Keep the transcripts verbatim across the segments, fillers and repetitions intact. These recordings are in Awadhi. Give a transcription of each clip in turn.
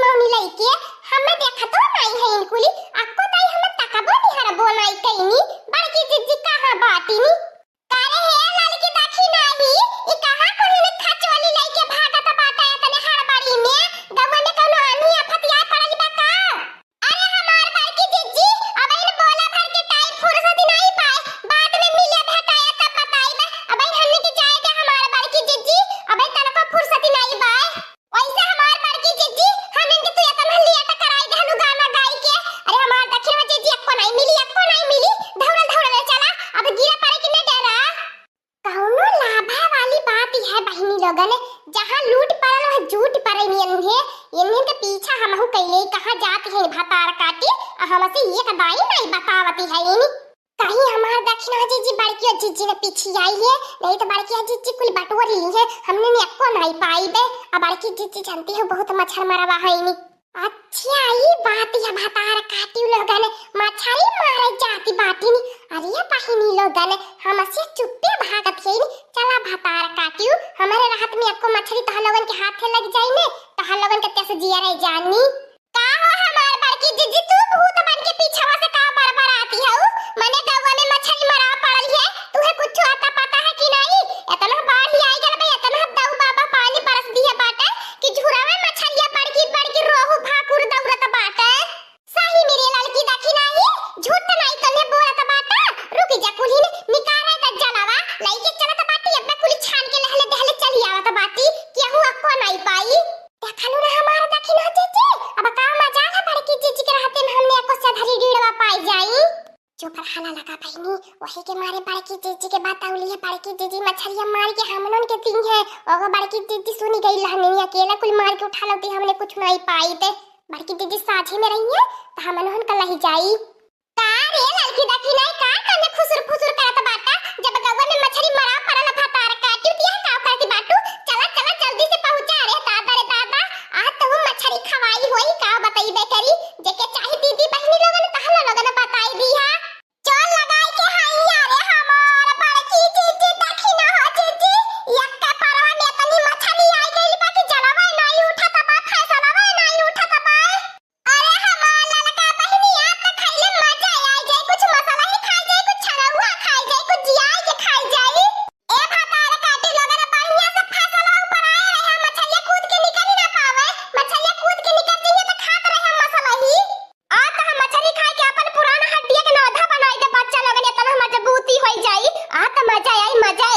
मौनी लइके, हमें देखतो नाई है इनकुली, अक्को ताई हमें तकबो निहरबो नाई कइनी, बड़की जिज्जी कहाँ बाटिनी? कारे हे ललकी दखिनही, ई कहाँ कुली खचवली लइके भागत बाटे एतने हड़बड़ी में? गौवा में कौनो आन्ही आफत आय पड़ल बा का? अरे हमार बड़की जिज्जी, अबहिन बोला भर के टाइम फुर्सत नाई पाए, बाद में मिले भेटाए तब बताइबे। अबहिन हमनी के जाए दे हमार बड़की जिज्जी, अबहिन तनको फुर्सत नाई पाए। वैसे हमार बड़की जिज्जी, हमन के तू एतना लेट कराई देहलू गाना गाई के। अरे हमार दखिनवा जिज्जी, अक्को नाई मिली, अक्को नाई मिली। धौड़ल धौड़ल चला, अब गिरे पड़े के न डरा। कौनो लाभा वाली बात है बहिनी लोगन, जहाँ लूट पड़ल वहाँ जूट पड़े नियन है। इन्हन के पीछा हमहू कैले कहाँ जात है भतार काटी, आ हमसे एक दाई नाई बतावती है इनी। कहीं हमार दखिना जिज्जी बड़की जिज्जी ने पीछे आई है, नहीं तो बड़की जिज्जी कुल बटोर ली है, हमने ने एको नाई पाई बे। आ बड़की जिज्जी जानती हो बहुत मच्छर मरवा है इनी। अच्छा, ई बात या भतार काटी लोगन, मछरी मारे जाती बाटिन। अरे बहिनी लोगन, हमसे चुप्पे भागत है, चला भतार काटियो, हमारे रात में एको मछरी तोहर लोगन के हाथे लग जाई ने, तोहर लोगन के तेस जिया रह जानी। का हो हमार बड़की जिज्जी, तू भूत बन के पीछवा से का बड़बड़ाती हऊ? मने गौवा में मछरी मरा पड़ल है, तुहे कुछ आता पता है कि नहीं? इतना बाढ़ आई गल बे, इतना दऊ बाबा पानी बरस दिए बाटे कि झुरवे मछरिया बड़की बड़की रोहू भाकुर दौड़त बाटे। सही मेरे ललकी दखिनही, झूठ नाई कल्हे बोलत बाटे। रुक जा कुलिन, निकाले त जलवा, लइके चलत बाटी, अब्बे कुली छान के लहले दहले चली आवत बाटी, केहू अक्को नाई पाई। देखलू ना हमार दखिना जिज्जी, अब का मजाल है बड़की जिज्जी के रहते में हमने एको सधरी डीड़वा पाई जाई। चुप रहा ललका बहिनी, वही के मारे बड़की जिज्जी के बतौली है, बड़की जिज्जी मछरिया मार के हमनन के दी है। ओगो बड़की जिज्जी सुनी गई लहनिया, अकेला कुल मार के उठा लौती, हमने कुछ नाई पाई ते। बड़की जिज्जी साझी में रही है, तो हमनन का लही जाई। का रे ललकी दखिनही, का कने खुसुर फुसुर करत बाटा? जब गौवा में मछरी मरा पड़ल भतार काटी, तिया का करती बाटू? चला, चला, जल्दी से पहुँचा रे दादा, रे दादा। आज तो वो मछरी खवाई होई, का बतइबे करी। जेके चाही दीदी बहिनी लोगन, तहन लोगन बताई दिया। चल लगाई के हैया रे हमार बड़की जिज्जी, दखिनहो जिज्जी, यक्का परवा में इतनी मछली आई गइल बा कि जलवे नाई उठत बा, फैसलवे नाई उठत बा। अरे हमार ललका बहिनी, आज त खइले मजा आई जाए, कुछ मसाला ही खाई जाए, कुछ छनौआ खाई जाए, कुछ जियाई के खाई जाए। ए भतार काटी लोगन, बढ़िया से फैसलवा ऊपर आए रहे, मछलिया कूद के निकल ही ना पावे, मछलिया कूद के निकल जइहे त खात रहे मसाला ही। आ त हम मछली खाए के अपन पुराना हड्डिया के नौधा बनाई दे बच्चा लोगन, इतना मजबूती होई जाई। आ त मजा आई, मजा।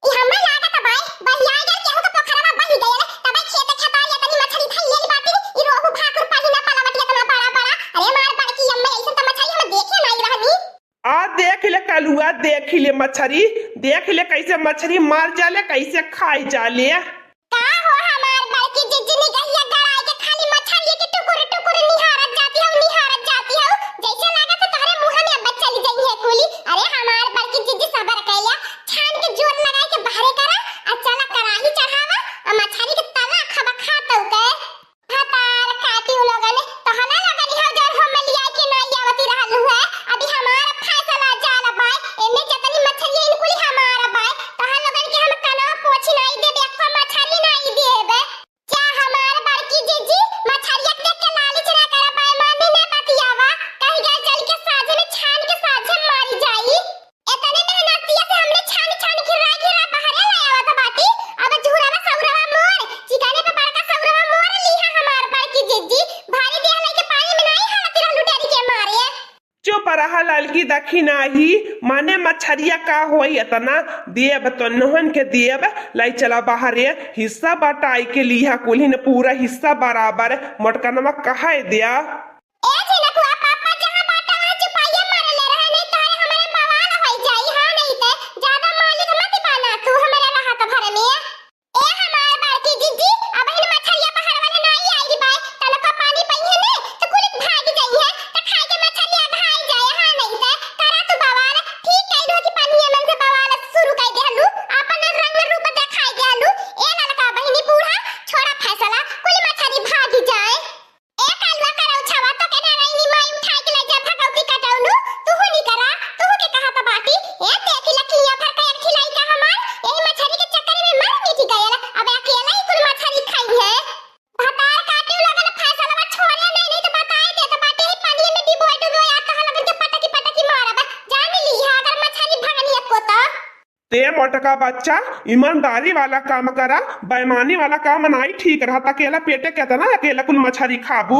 ई हमरा लागत बाय, बहिया गल केहू के पोखरवा बहि गयल, तबे खेत खेतारी इतनी मछली धइल बाटी, ई रोहू भाकुर पाही ना पलावटी इतना बड़ा बड़ा। अरे मार बड़की अम्मा, ऐसन त मछली हम देखे नाई रहनी। आ देख ले कलुआ, देख ले मछरी, देख ले कैसे मछरी मार जाले, कैसे खाई जाले। का हो हमार बड़की जिज्जी निगहिया गड़ाई के खाली मछरिये के टुकुर टुकुर निहारत जाती हऊ, निहारत जाती हऊ। जैसे लागत है तोहरे मुँह में अब चली जइहे कुली। अरे हमार बड़की जिज्जी सबर कैला, छान के जोर लगाई के बाहरे करा, आ चला कराही चढ़ावा, आ मछरी के तला खबा खा तऊ के। भतार काटी उ लोगन, तोहरा लोगन इहाँ जौन हम लिया के नाई आवती रहलू है, अभी हमार फैसला जाल बाय, एमे जतनी मछरी इनकुली हमार बाय, तोहर लोगन के हम कनवा पोछी नाई देबे, एक्को मछरी नाई देबे। जा हमार बड़की जिज्जी, मछरिया देख के लालच ना करा, बेईमानी ना बतियावा, कहीं गए चल के साझे में छान के साझे मारी जाई। एतने मेहनतिया से हमने छान छान घिरा घिरा बहरे ले आवत बाटी। अब झुरवा सौरवा मोर, चिकाने पे बड़का सौरवा मोर लीहा हमार बड़की जिज्जी। भारी देह लेके पानी में नाई हालत रहलू डर के मारे। चुप रहा ललकी दखिनही, माने मछरिया का होई एतना, देब तो नोहन के देब, लाई चला बाहरे, हिस्सा बटाई के लीहा कुल्हिन पूरा हिस्सा बराबर, मोटकनवा कहाए दिया। ए झिनकुआ, पापा जहाँ बाटा वहाँ चुपाइया मारे ले रहे, नहीं तोहरे हमारे बवाल होई जाई, हाँ नहीं ते ज्यादा मालिक मत बना तू हमारे रहत भर में। ए हमार बड़की जिज्जी, अबहिन मछरिया पहाड़ वाले नाई आई बाय, तलका पानी पइहे ने, तो कुलिक भाग जाइहे, तो खाए के मछरिया घाई जाए, हाँ नहीं ते करा तू बवाल, ठीक कई दो कि पानी मन से बवाल शुरू कर देहलू, अपन रंग रूप दिखाई देहलू, ए ललका बहिनी बूढ़ा, छोड़ा फैसला, कुल मछरी भाग जाए। ए कलुआ करौछवा, ए मोटका बच्चा, ईमानदारी वाला काम करा, बेईमानी वाला काम नाई ठीक रहत। अकेला पेटे केतना अकेला कुल मछरी खाबू?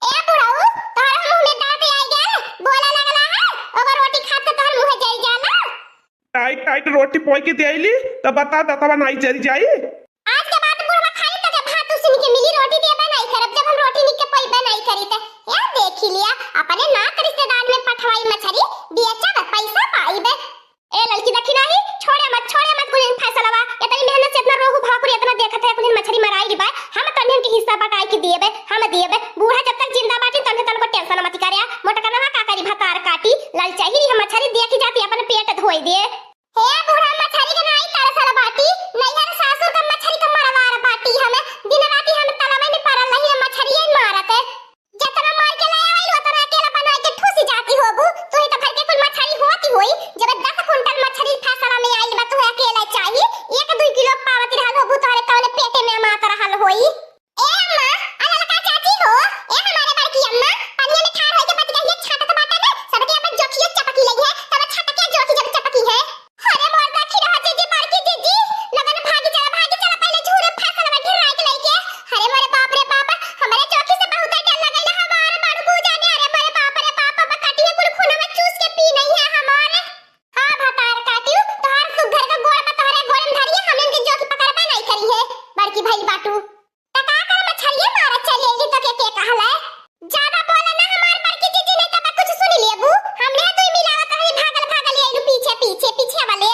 ए बुढ़ऊ, तोहरे मुंह में दांत आई गए, बोले लगला है, अगर रोटी खात तो तोहर मुंह जल जाला। टाइट टाइट रोटी पोई के देली, तो बता दतवा नाई जल जाई। आज के बाद बुढ़वा खाली तके भात उसिन के मिली, रोटी देबे नाई करब, जब हम रोटी निक के पोईबे नाई करी ते। या देखी लिया, अपने नात रिश्तेदार में पठवाई मछरी, बेचब, पैसा पाईबे। ए ललकी दखिना ही, छोड़े मत, छोड़े मत कुलिन फैसलवा। इतनी मेहनत से इतना रोहू भाकुर इतना देखत है, कुलिन मछरी मराई रिबाय, हम तन्हन के हिस्सा बटाई के दिएबे, हम दिएबे। बूढ़ा जब तक जिंदा बाटी तन्हे तनको टेंशन मत करे। मोटकनवा का करी भतार काटी, ललचाही हम मछरी देखी जाती अपन पेट धोई दे। हे बूढ़ा मछरी के नाई तरसल बाटी, नैहर सासुर का मछरी का मरवार बाटी हमें। दिन राती हम तलवे में पड़ल रही है मछरिये मारत। जतना मार के लाया आइल, ओतना अकेला बना के ठूसी जाती होबू। तू ही तो घर के कुल मछरी होती होई। जब दस कुंटल मछरी फैसला में आइल बा, तू अकेला चाही। एक दुई किलो पावत रहल होबू, तोहरे कौने पेटे में मात रहल होई। ए अम्मा, आ ललका चाची हो, ए हमारे बड़की अम्मा, पनिया में ठाढ़ होई के बच गई है, छाटत बाटे ना, सबके अपन जोखियो चपकी लगी है, तब छटके जोखी जब चपकी है। अरे मोर देखी रहा जीजी, बड़की जीजी, लगन भागी चला, भागी चला, पहले झूरे फैसला में घेराई के लेके। अरे मोरे बाप रे बाप, हमरे जोखी से बहुत डर लगेला, हमारे बड़बू जाने, अरे मोरे बाप रे बाप, अब कटिए कुल खून में चूस के पी नहीं है हमारे। हाँ भतार काटियो, तोहार सुघर का गोड़ में तोहरे गोड़ में धरिए, हम इनके जोखी पकड़बे नहीं करी है, बड़की भइल बाटू। त का कर मछरिये मारत चली अइली, तो के, के कहले? ज्यादा बोले ना हमार बड़की जीजी, नहीं तब कुछ सुन लेबू। हमने दुई मिलावत रही, भागल भागल अइलू पीछे, पीछे, पीछे वाले।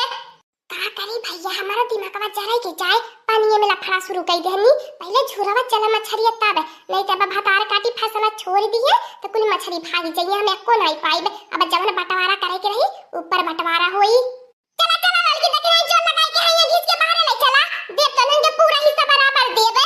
का करी भैया, हमारा दिमागवा जरा के जाए, पानिये में लफड़ा शुरू कर देहनी। पहले झुरवा चला मछरिये तब, नहीं तब भतार काटी फैसला छोड़ दिए, तो कुल मछरी भागी जाइए, हम एको नहीं पाइब। अब जवन बंटवारा करे के रही, ऊपर बंटवारा होई। चला, चला, ललकी दखिनाई जोर लगाई के हइये घींच के बाहरे ले चला। देब तो नंगे पूरा हिस्सा बराबर देबे।